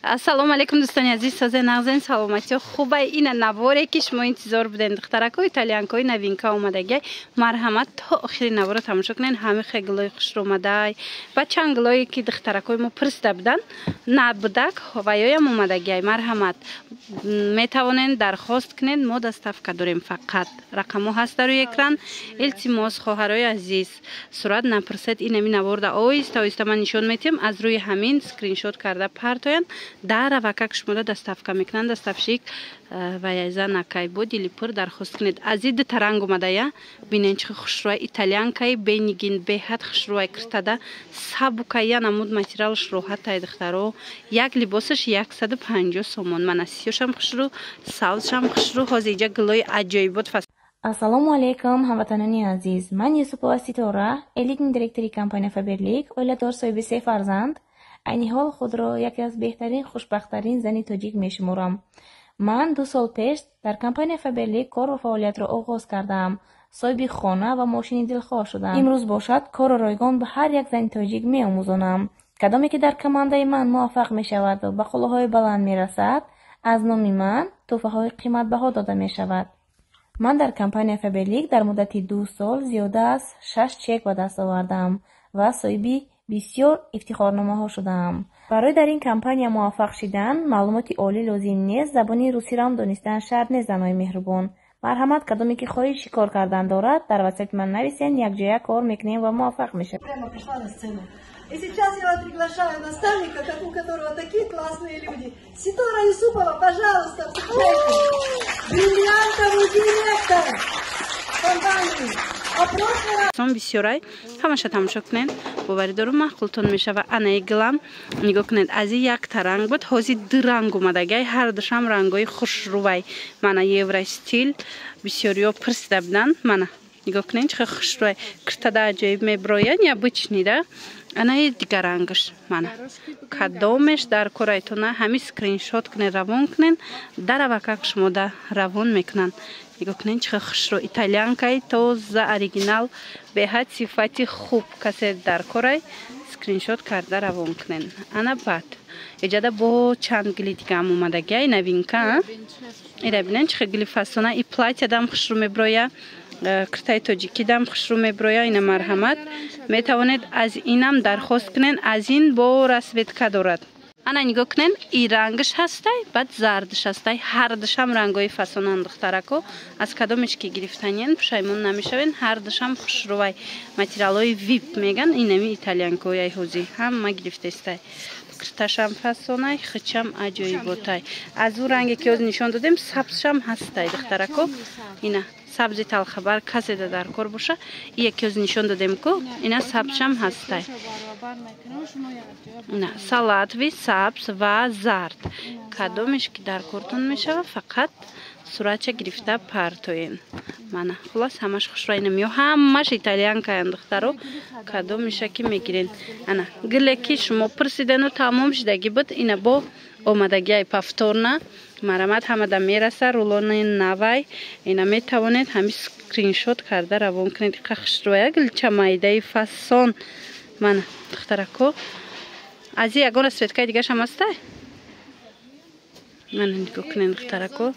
Ассалому алайкум, дӯстони азиз, созе нағзен, саломатиё хубай. Ина наворе, ки шумо интизор буден, духтаракои итальянкои новинка омадагиай. Марҳамат, то охири наворо тамошо кунен. Ҳами хе гулои хушро омадай ва чанд гулое, ки духтаракои мо пурсида будан, набудак, ваёям омадагиай. Марҳамат, метавонен дархост кунед, мо доставка дорем, фақат рақамҳо ҳаст дар рӯи экран. Илтимос, хоҳарои азиз, сурат напурсед. Инами наворда оҳиста оҳиста ман нишон метиҳам, аз рӯи ҳамин скриншот карда партоянд, дар авакак шумода доставка мекунанд доставщик. Ваяза накай бо дили пур дархост кунед. Аз и дута ранг омадая, бинен, чи хушрӯай итальянкаи бенигин, беҳад хушрӯай, киртада сабукая, намуд материалш роҳатай. Духтаро, як либосаш 150 сомон. Мана, сиёшам хушрӯ, савзшам хушрӯ. Ҳозир иҷа гулои аҷоибот. Ассалому алайкум, ҳамватанони азиз! Ман Юсупова Ситора, элитный директори компания «Фаберлик», оиладор, соҳиби се фарзанд. Айни ҳол худро яке аз беҳтарин, хушбахттарин зани тоҷик мешуморам. Ман 2 сол пеш дар компания «Фаберлик» кору фаъолиятро оғоз кардаам, соҳиби хона ва мошини дилхоҳ шудам. Имрӯз бошад, корро ройгон ба ҳар як зани тоҷик меомӯзонам. Кадоме ки дар командаи ман муваффақ мешавад ва ба қуллаҳои баланд мерасад, аз номи ман тӯҳфаҳои қиматбаҳо дода мешавад. Ман дар компания «Фаберлик» дар муддати 2 сол зиёда аз шаш чек ба даст овардаам ва соҳиби бисёр ифтихорномаҳо шудаам. Барои дар ин компания муваффақ шидан маълумоти олӣ лозим нест, забони русиро ҳам донистан шарт нест. Занои меҳрубон, марҳамат, кадоме ки хоҳиши кор кардан дорад, дар ватсапи ман нависен, якҷоя кор мекунем ва муваффақ мешавем. Прямо пришла на сцену. И сейчас я вас приглашаю наставника, как у которого такие классные люди. Ситора Юсупова, пожалуйста, встречайте. Бриллиантовый директор компании. А прошлый раз Сон бисёрай, ҳамаша тамошо кунед, боварӣ дорум, маъқултон мешава. Анаи гилам нигоҳ кунед, аз и якта ранг буд, ҳозир ду ранг омадагай, ҳардушам рангҳои хушрӯвай. Мана, евростиль, бисёриё пурсида буданд. Мана, нигоҳ кунед, чӣ хушрӯвай, киртада аҷоиб меброян, необычный да. Анаи дигар рангаш. Мана, кадомеш дар корайтона, ҳами скриншот кунед, равон кунед, дар авакак шумода равон мекунанд. Нигоҳ кунед, чӣ хушрӯ итальянкаи тоза, оригинал, беҳад сифати хуб. Касе дар корай, скриншот карда равон кунед. Ана, баъд иҷада бо чанд гили дигаам омадагиай, новинка. Ира бинед, чӣ гили фасона, и платьядам хушрӯ меброя, киртаи тоҷикидам хушрӯ меброя. Ина, марҳамат, метавонед аз инам дархост кунед, аз ин бо расцветка дорад. Ана, нигоҳ кунед, и рангаш ҳастай, баъд зардаш ҳастай, ҳардушам рангҳои фасонан. Духтарако, аз кадомеш ки гирифтанien, пушаймон намешавен, ҳардушам хушрӯвай, материалҳои вип меган. Инами итальянкояй, ҳозир ҳама гирифтестай, кирташам фасонай, хичам аҷоиботай. Аз ӯ ранге ки ҳозир нишон додем, сабзшам ҳастай, духтарако. Ина, сабзи талхабар, каседа дар кор боша, и яке ҳозир нишон додем ку, ина, сабзшам ҳастай. Ина, салатовый, сабз ва зард, кадомеш ки дар кортон мешава, фақат суратча гирифта партоен. Мана, хулас, ҳамаш хушрӯ, инам ё ҳамаш итальянкаян. Духтаро, кадомеша ки мегирен. Ана гиле, ки шумо пурсидану тамом шудагӣ буд, ина бо омадагиай повторно. Марҳамат, ҳамада мераса, рулони навай. Ина, метавонед ҳами скриншот карда равон кунед. Иқа хушрӯя, гилча майдаи фасон. Мана, духтарако, аз и ягон расцветкаи дигашам ҳастай. Мана, нигоҳ кунед, духтарако,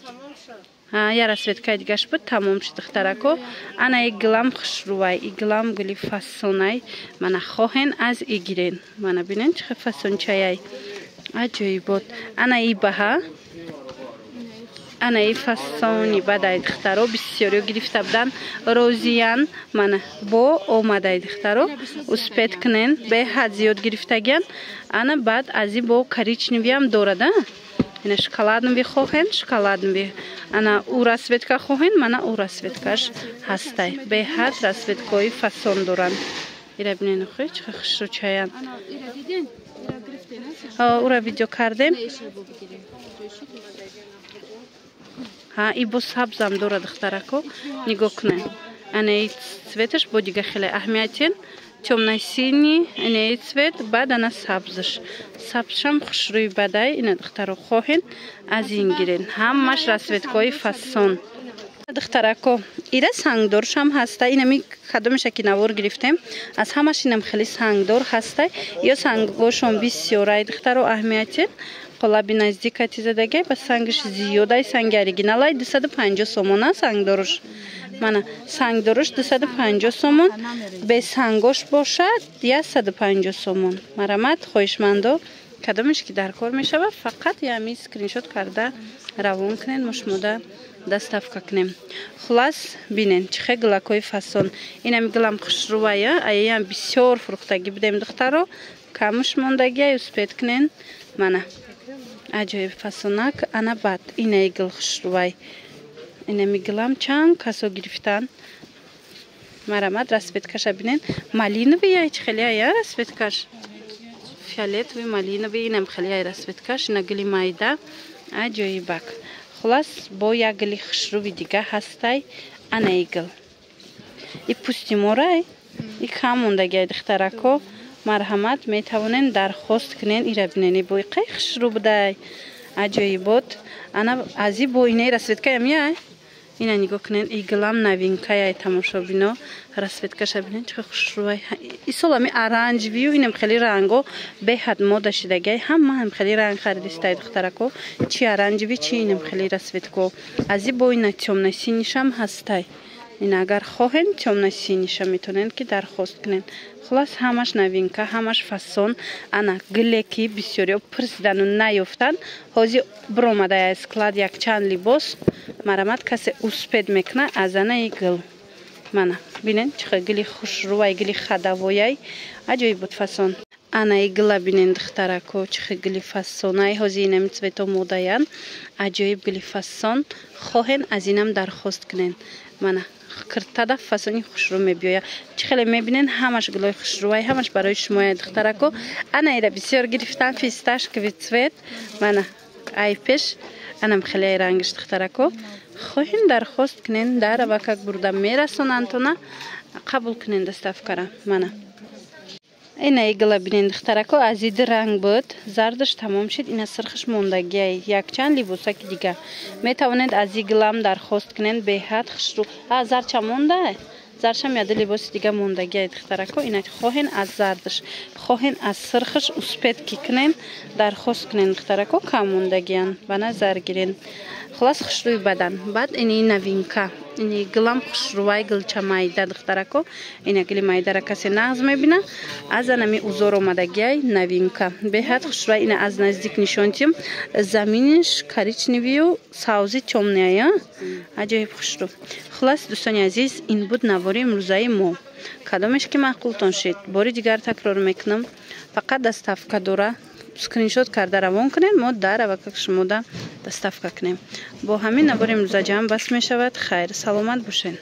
я расцветкаи дигаш буд, тамом шуд. Духтарако, ана и гилам хушрӯвай, и гилам гули фасонай. Мана, хоҳен, аз и гирен. Мана, бинен, чӣ хел фасончаяй, аҷоибот. Ана и баҳа, ана и фасони бадай. Духтаро, бисёриё гирифта будан, розиян. Мана, бо омадай, духтаро, успеть кунен, беҳад зиёд гирифтагиян. Ана, баъд аз и бо коричневиам дорада. Ина, шоколадный хоҳен, шоколадный. Ана ӯ расцветка хоҳен, мана, ӯ расцветкаш ҳастай. Беҳад расцветкаҳои фасон доранд. Ира бинен, охи, чӣ хушрӯчаянд. Ура видео кардем. Ҳа, и бо сабзам дора, духтарако, нигоҳ кунед. Ана и цветаш бо дига хеле аҳамиятен, тёмно-синий, ана и цвет, баъд ана сабзаш, сабзшам хушрӯи бадай. Ина, духтаро, хоҳен, аз ин гирен, ҳамаш расцветкаҳои фасон. Духтарако, ира сангдоршам ҳаста. Инами кадомеша ки навор гирифтем, аз ҳамаш инам хеле сангдор ҳаста, ё сангошон бисёрай. Духтаро, аҳамиятен. Қолаби наздикати задагай ба сангиш зиёдай, санги оригиналай 250 сомона сангдоруш. Мана сангдоруш 250 сомон, бе сангош бошад 150 сомон. Марамат хоҳишмандо, кадомеш ки дар кор мешавад, фақат ями скриншот карда равон кунед, мо шумода доставка кунем. Хулас бинен чӣ хел гулакҳои фасон. Инами гулам хушрӯвая, аяям бисёр фурӯхтагӣ будем духтаро, камуш мондагия, успеть кунен. Мана аҷоиб фасонак. Ана баъд инаи гул хушрӯвай, инами гулам чанд касо гирифтан. Марамат расцветкаша бинен, малиновый яй чӣ хеле ая расцветкаш, фиолетовый, малиновый, инам хеле ай расцветкаш. Ина гули майда аҷоибак. Хулас бо як гули хушрӯви дига ҳастай. Анаи гул и пустиморай, и кам мондагиай духтарако. Марҳамат, метавонен дархост кунен. Ира бинен, бо қай хушрӯ будай, аҷоибот. Ана ази бо инаи расцветкаям яй, ина нигоҳ кунен, и гулам новинкаяй тамошобино. Расцветкаша бинен чӣ хушрӯвай. Исол ами оранжевыю инам хеле ранго беҳад мода шидагай, ҳама ҳам хеле ранг харидистай духтарако, чи оранжевый, чи инам хеле расцветко. Ази бо ина тёмно-синийшам ҳастай. Ин агар хоҳен тёмно-синийша метавонед ки дархост кунед. Хулас ҳамаш новинка, ҳамаш фасон. Ана гуле ки бисёриё пурсидану наёфтанд, ҳозир биромадай аз склад якчанд либос. Марамат, касе успеть мекуна аз анаи гул. Мана бинен чӣ хел гули хушрӯвай, гули хадавояй, аҷоиб буд фасон. Анаи гула бинен духтарако, чӣ хел гули фасонай. Ҳозир инами цвето модаян, аҷоиб гули фасон. Хоҳен аз инам дархост кунен. Мана киртада фасони хушрӯ мебиёя. Чӣ хеле мебинен, ҳамаш гулои хушрӯвай, ҳамаш барои шумоя духтарако. Ана ира бисёр гирифтан, фисташковый цвет. Мана ай пеш анам хеле рангиш духтарако. Хоҳем дархост кунен, дар авакак бурда мерасонандтона, қабул кунен доставкара. Мана ина игла бинен духтарако, аз иди ранг буд, зардаш тамом шид, ина сирхиш мондагиай, якчанд либосаки дига. Метавонед аз иглам дархост кунен, беҳад хушрӯ. А зарча монда, заршам яда либоси дига мондагиай духтарако. Ина хоҳен аз зардаш, хоҳен аз сирхиш, успеть ки кунен, дархост кунен духтарако, кам мондагиян, ба назар гирен. Хулас хушрӯи бадан. Баъд ини новинка, ини гулам хушрӯвай, гулча майда духтарако. Ина гули майдара касе нағз мебина, аз анами узор омадагиай, новинка, беҳад хушрӯвай. Ина аз наздик нишонтим, заминиш коричневыю савзи тёмныйая, аҷоиб хушрӯ. Хулас дӯстони азиз, ин буд навори имрӯзаи мо. Кадомеш ки маъқултон шид, бори дигар такрор мекунам, фақат доставка дора, скриншот карда равон кунед, мо дар авакак шумода доставка кунем. Бо ҳамин навори имрӯза ҷамъ баст мешавад. Хайр, саломат бошед.